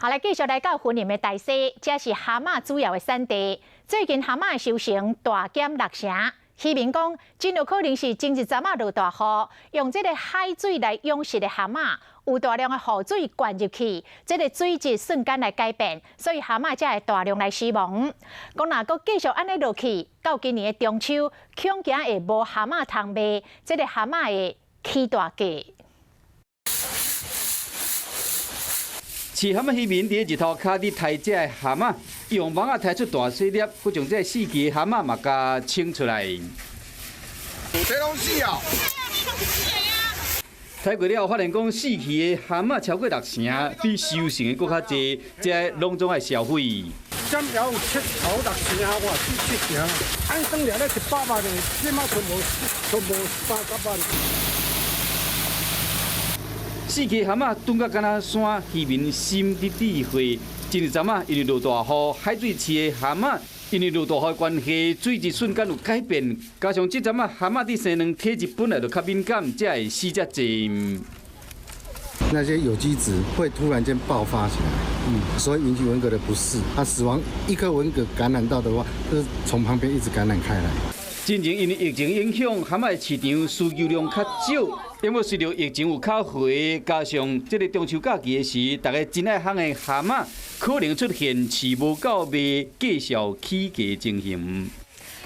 好，來繼續來到雲林的大溪，這是蛤蟆主要的產地。最近蛤蟆的收成大減六成，漁民講真有可能是前一陣仔落大雨，用這个海水來養殖的蛤蟆，有大量的雨水灌入去，這个水質瞬間來改變，所以蛤蟆才會大量來死亡。講若閣繼續按呢落去，到今年的中秋，恐驚會無蛤蟆通賣，這个蛤蟆會起大價。飼蛤蟆漁民佇日頭跤佇刣這个蛤蟆，用網仔刣出大細粒，閣將這个死去的蛤蟆嘛共清出來。這攏死啊！刣過了，發現講死去的蛤蟆超過六成，比收成的閣較濟，這攏總愛銷毀。針有七頭六成啊，哇，七成，按算了咧100萬的，這馬全無全無30萬。死去蛤蟆頓甲敢若山，漁民心佇滴血。前一陣仔，因為落大雨，海水飼的蛤蟆，因為落大雨的關係，水質瞬間有改變，加上這陣仔蛤蟆佇生卵體質本來就較敏感，才會死遮濟。那些有機質會突然間爆發起來，所以引起文蛤的不適。它死亡一顆文蛤感染到的話，就是從旁邊一直感染開來。之前因為疫情影響，蛤蟆的市場需求量較少。因為隨著疫情有較回，加上這个中秋假期的時，大家真愛烘的蛤蟆可能出現飼無夠賣，繼續起價情形。